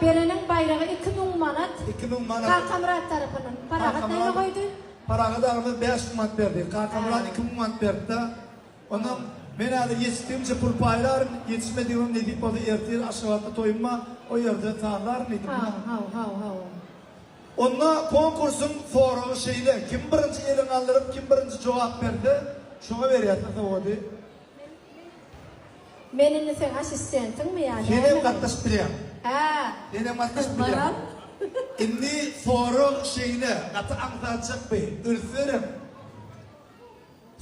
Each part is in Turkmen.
bereniň baýragy 2000 manat. 2000 manat. Kakamyrat tarapyndan. Parahat näme goýdy? Parahat agamyz 5000 manat berdi. Kakamyrat 2000 manat berdi-de. Onam men häzir ýetişdigimçe pul paýlaryn, ýetişmedigimem nesip bolsa ertir Aşgabatda toýum bar, o ýerde sazlaryn diýdim. Haw, haw, haw, haw. Onda konkursyň soragy şeýle, kim birinji elini galdyryp, kim birinji jogap berse, şoňa berýäs-de sowgady. Men indi seň assistentiňmi ýa näme? Senem gatnaşyp bilýäň. Hä. Senem gatnaşyp bilýäň. Indi sorag şeýle, gaty aňsatjak bi, üns beriň.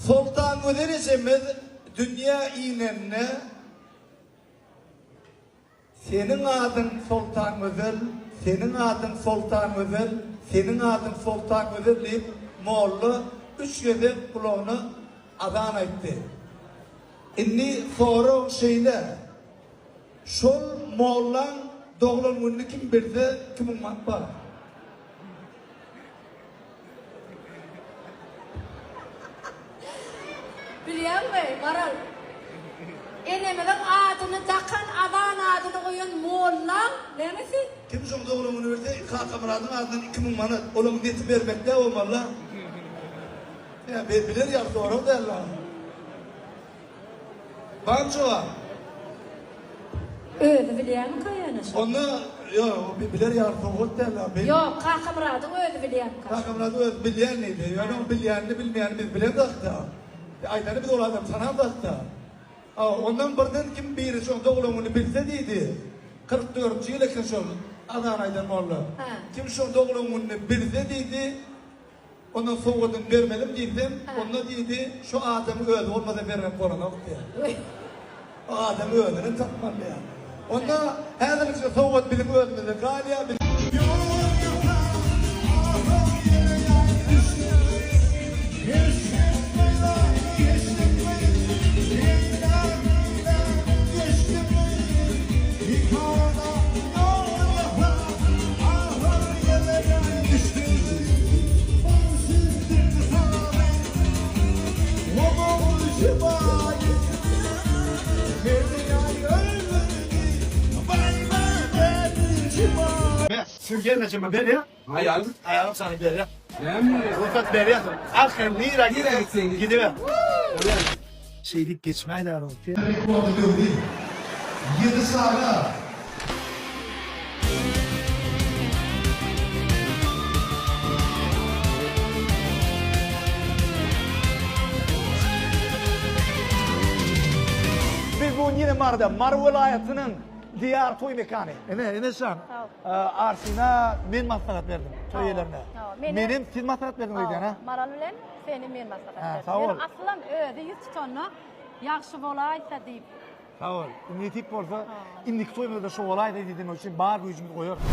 Soltangözel ejemiz dünýä inende Seniň adyň Soltangözel, seniň adyň Soltangözel, seniň adyň Soltangözel diýip molla üç gezek gulagyna azan aýtdy. Indi sorag şeýle, şol mollaň doglan gününi kim bilse kimiň bar? Bilýäňmi, Maral, enemiziň adyny dakan, azan adyny goýan mollaň nämesi? Kim şoň doglan günü bilse, Kakamyradyň adyndan 2000 manat, olaň neti bermek däl bolmaly-la. Ýa, biler ýaly sorag däl-la. Bar jogap. Özi bilýärmika ýöne şony? Onda ýok, biler ýaly sowgat däl-la. Ýok, Kakamyradyň özi bilýärmika? Kakamyradyň özi bilýän diýdi. Ýöne oň bilýänini bilmeýänini biz bilemzok-da. Aýdany biz ol adamy tanamzok-da. Hawa, ondan birden kim biri şoň doglan gününi bilse diýdi. 44-nji ýyl eken şol azan aýdan molla. Kim şoň doglan gününi bilse diýdi. Ondan sowgadyny bermelim diýsem, onda diýdi, şu adamyň özi bolmasa bermek bolanok diýýär. O adamy özünden tapmaly diýýär. Onda häzirlikçe sowgat biziň özümizde galýar. Siz gelmejeme berýär. Aýalym. Aýalym sana berýär. Näme? Rugsat berýär. Arkaýyn nirä gitseň gidiber. Şeýdip geçmäýdä Rekordy döwdi. Ýedi çaga. Biz bu gün ýene Maryda, Mary welaýatynyň Diýar toý mekany. Ine, ine şan. Arsina men maslahat berdim toý ýerlerine. Menem siz maslahat berdiňiz öýdýän, ha? Maral bilen seni men maslahat berdim. Sag bol. Asylam özi ýüz tutanda ýagşy bolaýsa diýip. Sag bol. Nesip bolsa, indiki toýumyzda şo bolaýsa diýmek üçin bar güýjümizi goýarys.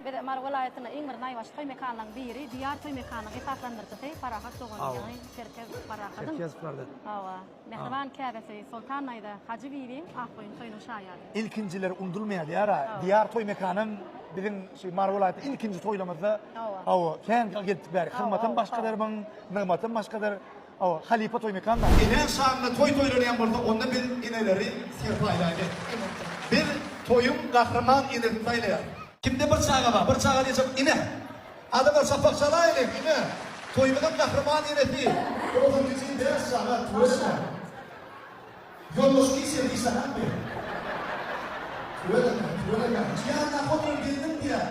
Biz Mary welaýatynda iň bir naýbaşy toý mekanlaryň biri, Diýar toý mekanynyň esaslandyryjysy Parahat doganyň, ýagny Çerkez Parahadyň. Çerkezowlarda. Hawa. Mähriban käbesi Soltan daýza Hajy bibiň Akgoýun toýunyň şaýady. Ilkinjiler unudylmaýar diýar-a. Diýar toý mekanam biziň şu Mary welaýatynda ilkinji toýlamyzda hawa kän gelipdik bäri. Hyzmatam başgadyr muň, nygmatam başgadyr. Hawa, halypa toý mekan-da. Enäň şanyna toý toýlanýan bolsa, onda biz eneleri serpaýlaýly. Biz toýuň gahryman enesini saýlaýarys. Kimde bir çaga bar, bir çaga diýjek ene. Adamlar çapak çalaýlyň, ine, toýumyzyň gahryman enesi, 92 bäş çaga, tüweleme. Ýoldaş hiç ýerde işlenakmy? Tüweleme, tüweleme. Ýanyndaky oturan gelnim diýýär,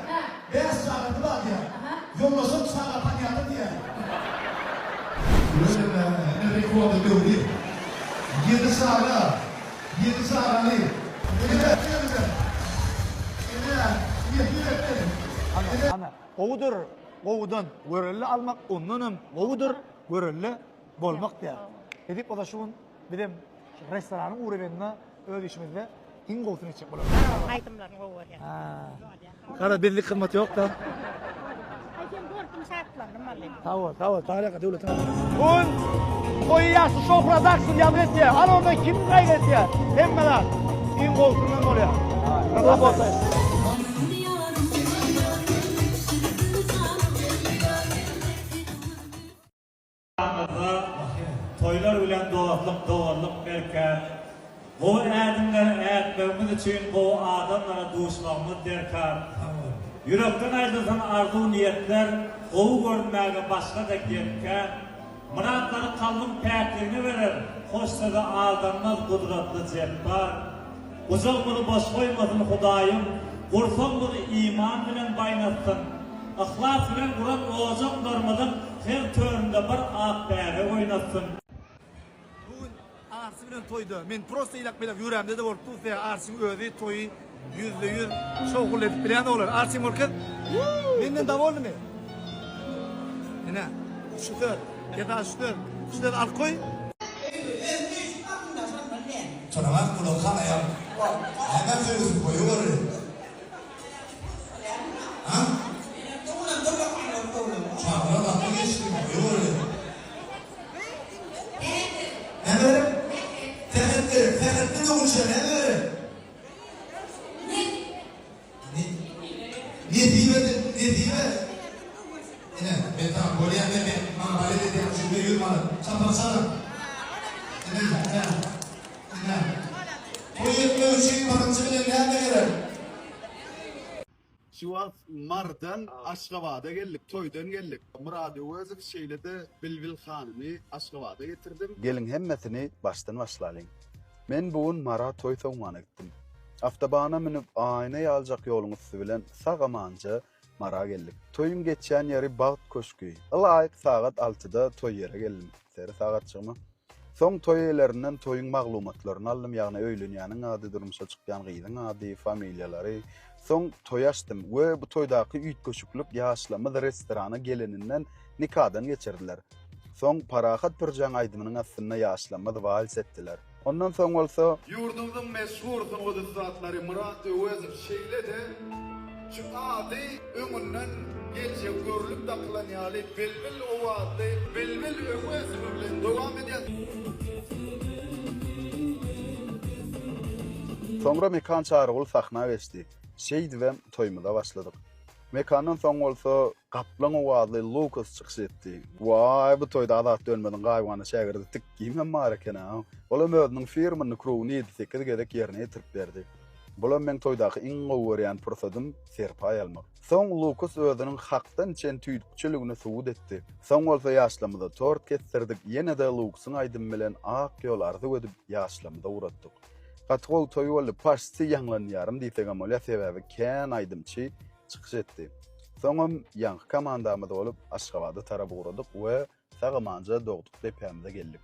bäş çagasy bar diýýär. Ýoldaşam çaga panýata diýýär. Tüweleme, ine rekordy döwdi. Ýedi çaga, ýedi çagaly. Ine, ine, ine, ine. Ana, gowudyr gowudan görelde almak, ondanam gowudyr görelde bolmak diýýär. Edip bolsa şu gün bizem şu restoranyň ureweninde öz işimizde iň gowusyny etjek bolarys. Aýdymlaryny gowy görýän. Gara bizlik hyzmat ýok-da. Aý sen gördüm şatlandym wally. Sag bol, sag bol. Taňryýalka döwletiň. Gün toýy ýagşy şöhrat aksyn ýazgy etýär. Hany onda kim gaýgy etýär? Hemme zat iň gowusyndan bolýar. Sag bolsa. Aramyzda toýlar bilen dostluk, doganlyk berkär. Gowy ädimleri ätmegimiz üçin gowy adamlara duşmagymyz derkar. Ýürekden aýdylsyn arzuw-niýetler gowy görünmäge başga-da gep kän. Myratlary kalbyň päkligine berer, hoş söze aldanmaz gudratly Jepbar. Gujagymyzy boş goýmasyn Hudaýym, gursagymyzy iman bilen baýnatsyn. Yhlas bilen guran ojaklarymyzyň her töründe bir ak bäbek oýnatsyn. Bu gün Arçy bilen toýda men prosta eýläk-beýläk ýörämde-de bolup dur, sebäbi Arçyň özi toýy ýüzde-ýüz şowhunly edip bilýän oglan. Arçyn görkez. Menden dowolnymy? Ine, şu söz, esasy şu söz. Şu sözi alyp goý. Çanaňak gulak hanaýam. Näme söýgüsi goýaweri. Ha? Çagalar akly geçdi goýaweri. Näme gerek? Sähet gerek. Sähetli döwülşe näme gerek? Nesibe nesibe. Ine, men saňa bolýan men men maňa balet edýän üçin 100 manat. Çapar çalyň. Ine, ine. Ine. Toý etmek üçin birinji bilen näme gerek? Şu wagt Marydan Aşgabada geldik, toýdan geldik. Myrat Öwezow şeýle-de Bilbil hanymy Aşgabada getirdim. Geliň hemmesini başdan başlalyň. Men bu gün Mara toý sowmana gitdim. Awtobana münüp aýna ýaljak ýoluň üsti bilen sag-amanja Mara geldik. Toýuň geçýän ýeri Bagt köşgi. Ylaýyk sagat altyda toý ýere geldim. Seri sagatjygyma. Soň toý eýelerinden toýuň maglumatlaryny aldym, ýagny öýlenýäniň ady, durmuşa çykýan gyzyň ady, familiýalary. Soň toý açdym we bu toýdaky üýtgeşiklik ýaşlamyz restorana geleninden nikadan geçirdiler. Soň Parahat Pürjäň aýdymynyň astynda ýaşlamyz wals etdiler. Ondan soň bolsa. Ýurdumyzyň meşhur sungat ussatlary Myrat Öwezow şeýle-de şu ady öňünden geljegi görlüp dakylan ýaly Bilbil owazly Bilbil Öwezowa bilen dowam edýär. Soňra Mekan Çarygul sahna geçdi. Şeýdibem toýumyza başladyk. Mekandan soň bolsa Gaplaň owazly Lukas çykyş etdi. Waý, bu toýda Azat Dönmeziň gaýybana şägirdi Tikgimem bar eken-ä. Olam özüniň firmyny krugyny ýedi-sekiz gezek ýerine ýetirip berdi. Bulam meň toýdaky iň gowy görýän pursadym, serpaý almak. Soň Lukas özüniň hakdan içen tüýdükçiligini subut etdi. Soň bolsa ýaşlamyza tort kesdirdik, ýene-de Luksyň aýdymy bilen ak ýol arzuw edip ýaşlamyza ugratdyk. Gaty gowy toý boldy, paşti ýaňlanýarym diýsegem bolýar, sebäbi kän aýdymçy çykyş etdi. Soňam ýaňky komandamyz bolup Aşgabada tarap ugradyk we sag-amanja dogduk depämize geldik.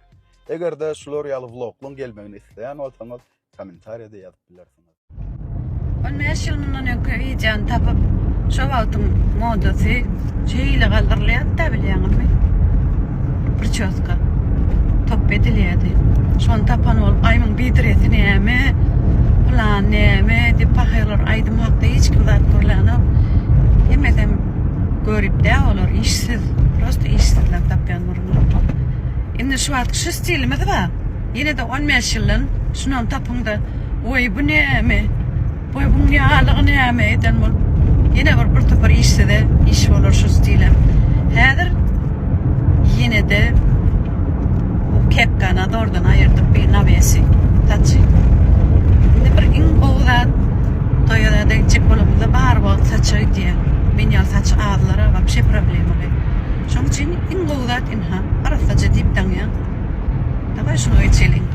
Eger-de şular ýaly vloglaň gelmegini isleýän bolsaňyz kommentariýada ýazyp bilersiňiz. On bäş ýyl mundan öňki wideony tapyp, şo wagtyň modasy şeýle galdyrylýardy-da bilýäňizmi? Priçoska. Top edilýärdi. Şony tapan bolup, aý muň bidresi näme? Pylan näme diýip pahyrlar aýdym hakda hiç kim zat gürlänok. Hemmesem görip dä olar işsiz. Prosta işsizler tapýan gürrüňler. Indi şu wagt şu stilimiz bar. Ýene-de 15 ýyldan şunam tapyň-da, Oý bu näme? Oý buň ýalygy näme eden bolup ýene bir bir topar işsize iş bolar şu stilem. Häzir ýene-de bu kepkany zordan aýyrdyk bir nawesi saçy. Indi bir iň gowy zat toýa zada gitjek bolanymyzda bar wagt saça gidýär. Men ýaly saçy azlara wapşe problemaly. Şoň üçin iň gowy zat inha arassaja diýip daňýaň. Daway şuňa geçeliň.